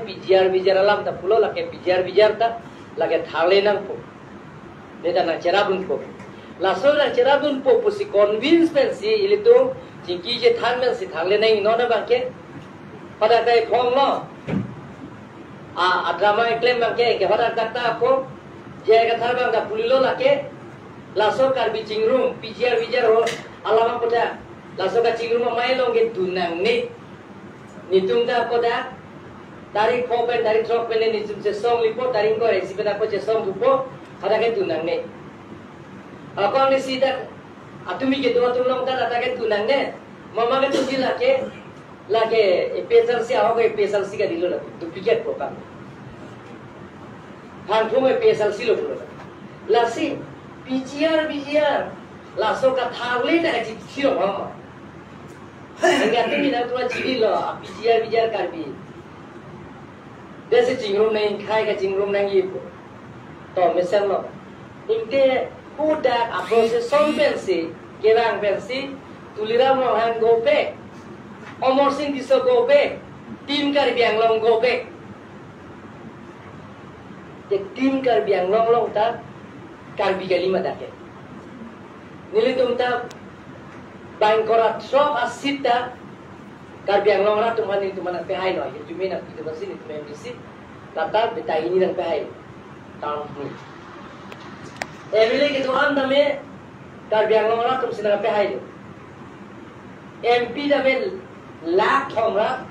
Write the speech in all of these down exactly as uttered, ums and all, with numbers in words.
P G R V G R alam ta pulo, lake P G R V G R ta lake tharle nangpo. Neta nangcherapdunpo. Laso nangcherapdunpo pusi convince pensi ilitum chingki chethan pensi tharle nang non abangke. Hadak ta iphonglo. A, a drama keklem abangke, ke hadak dak ta ako. J I Kathar abang ta pulilo lake. Laso Karbi chingrum, P G R V G R ho, alam ako ta. Laso kachingrum amei along kedun nangne. Netum ta ako dak. Tarik pho pen, tarik throk pen netum chesong lipo, tarik ingkoi ra isi pen ako chesong thupo, hadak kedun nangne. Ako anglisi dak, atumi kedo atum along ta, hadak kedun nangne. Mama kedo di lake, lake A P H L C ahok A P H L C kadilo lake, duplicate program. Phanphung A P H L C lo pulo. Lasi, P G R, P G R, laso katharle ta kachithilo mama. Hingga tumi nangtum chirilo, a P G R, V G R Karbi. Desi chingrum nangkhai kachingrum nangjipo. To mesenlo. Ingte hadak a procession pensi, kevang pensi, Tuliram Ronghang go back, Amarsing Tisso go back, Team Karbi Anglong go back. Te Team Karbi Anglong along ta Karbi kalima dak ke. Nelitum ta bang ingkoi ra throk a seat ta Karbi Anglong arat atum aphan netum aphan nangpehailo, ya, jumi nangpitum aphansi netum M D C, lata Beta Hini nangpehailo. Town ni. M L A kedo-an tame Karbi Anglong arat atumsi nangpehailo. M P tame lakh thom ra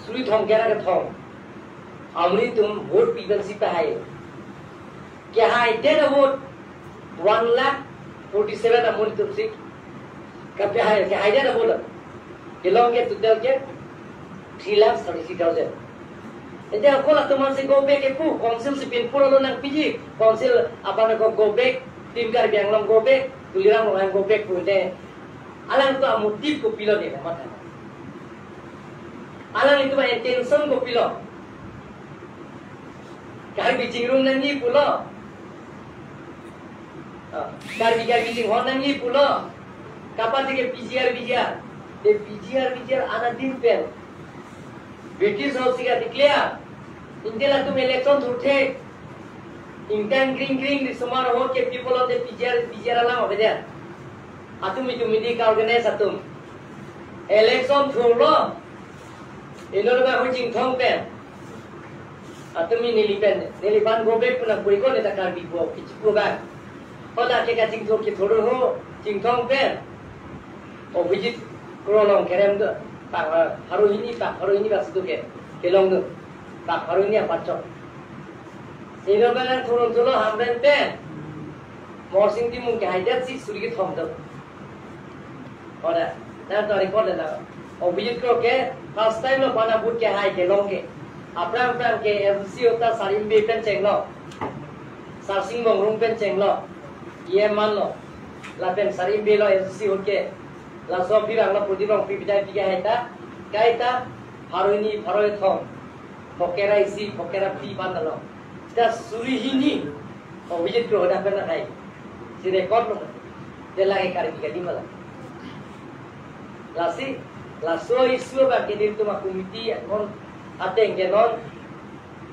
suri thomkep ra kethom. Amonit atum vote pi pensi pehailo. Kehaidet avote one lakh forty seven amonit atumsi kapehai, kehaidet avote. Kelong ke total ke three lakh thirty three thousand. Ante ako latum aphansi go back kepu, council si pinpur alo nangpiji, council aphan ako go back, Team Karbi Anglong go back, Tuliram Ronghang go back pu ante. Alangtum amotive kopilo ne matha. Alangtum a-intention kopilo. Karbi chingrum nangji pulo. Ah, Karbi Karbi chinghon nangji pulo. Kapat ke P G R V G R. Te P G R V G R anadim pen British house ka declare. Ingte latum election thurthe. Ingtang gring gring risomar ho ke people of the P G R, P G R alam avedet. Atum itum midi ka organize atum. Election thurlo. Inut abang hui Chinthong pen. Atum ini neli pen, neliphan go back pu nangpui ko neta Karbi ko kichipu abang. Ko dak ke kachingthur kithur ho, Chinthong pen. Abhijit Kro along kerem do, pak, eh, pharo hini, pak pharo hini bak situ ke, kelong do, pak pharo hini apachok. Inut abang thurun thulo Hamren pen, Amarsing Timung kehaidetsi suri kethom do. Oda, nangtum record le na. Abhijit Kro ke first time lo pen a-vote kehai kelong ke. Aphrang aphrang ke M C ota Sar Imbe pen chenglong. Sarsing Bongrung pen chenglong. E M manlo. Lapen Sar Imbe lo M C ot ke. Laso aphi rang lo Prodip Rongpi bidai pi kehai ta. Kaita pharo hini pharo kethom. Phokera isi, phokera phli ban lo. Ta suri hini. Abhijit Kro hadak pen nahai. Si record lo. Te lake Karbi kalima la. Lasi, laso issue abang ke nelitum a-committee non ateng ke non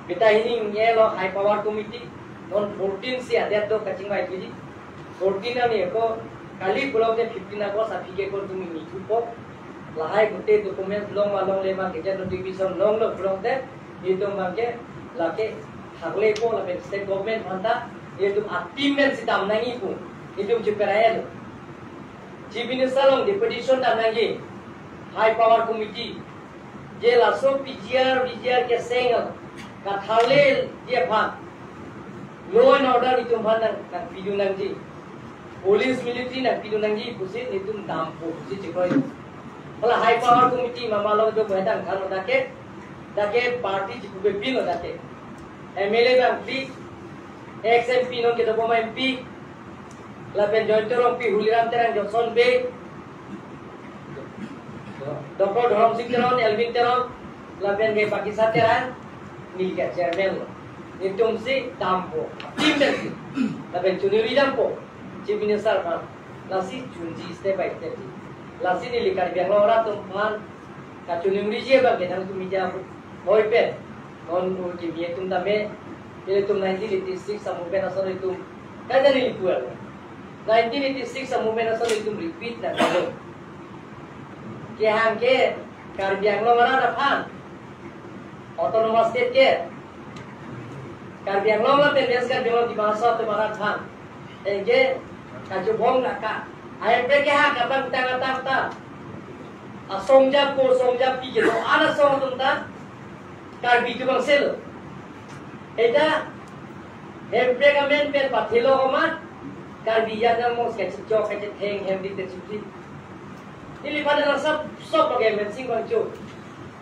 Beta Hini nge lo high power committee non fourteen si adet do kachingvai puji. Fourteen ani ko kali pulote fifteen August aphi ke ko tumi ni thupo. Lahai gute document long ma longle ma gazette notification longlo pulote nelitum abang ke lake tharlepo lapen state government aphanta nelitum a-team pensi dam nangji pu nelitum cheperailo. Chief Minister along deputation dam nangji high power committee. Je laso P G R, V G R keseng katharleji aphan law and order itum aphan nang, nangpidun nangji. Police military nangpidun nangji pusi nelitum dampo pusi chekroi. Hala high power committee mama lo do boy dang khan dak ke, dak ke party chikube pilo dak ke. M L A abang phli, ex M P non kedobom M P, lapen Jayanta Rongpi, Huliram Terang, Johnson Bey, Doctor Dhorom Sing Teron, Elwin Teron, lapen ke Pakisa Terang, neli ke chairman lo. Nelitum si dampo, team pensi. Lapen chuniri dampo, Chief Minister aphan. Lasi chunji step by step ji. Lasi neli Karbi Anglong arat atum aphan kachunimriji abang ke nangtum media hoi pen Non ur kimi atum tame, ilitum nineteen eighty-six a-movement ason itum, kada ni lipuan. Nineteen eighty-six a-movement ason itum repeat nangkok. Kehang ke Karbi Anglong arat aphan, Autonomous State ke, Karbi Anglong lapen West Karbi Anglong, Dima Hasao atum arat aphan. Anke kachobong naka. Ahemprek kehang kapangtang atam ta, asong japo, song japi kedo, ana song atum ta Karbi atum angselo. Eta hemprek amen pen pathelo komat, Karbi anat mong kachechok kachetheng hem dik kachipli. Ili pada lang sab sab lage Mensing Wangchuk.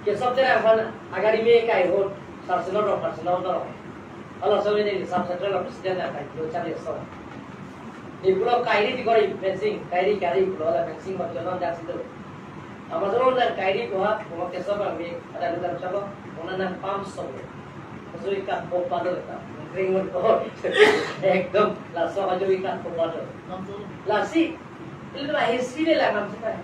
Ke sab terang pan agari me kai hot, personal ro, personal ro. Ala sab ini sab central president akai lo chari so. Di pulo kairi di kori Mensing, kairi kairi pulo la Mensing Wangchuk non dak situ. Ama solo dan kairi ko ha, ko ke sab ang me ada lu kan sab, ko na nang pam so. Ko so ikat ko pado ta. Ring mo ko. Ekdom laso ajo ikat ko pado. Lasi, itu lah history le langam sita.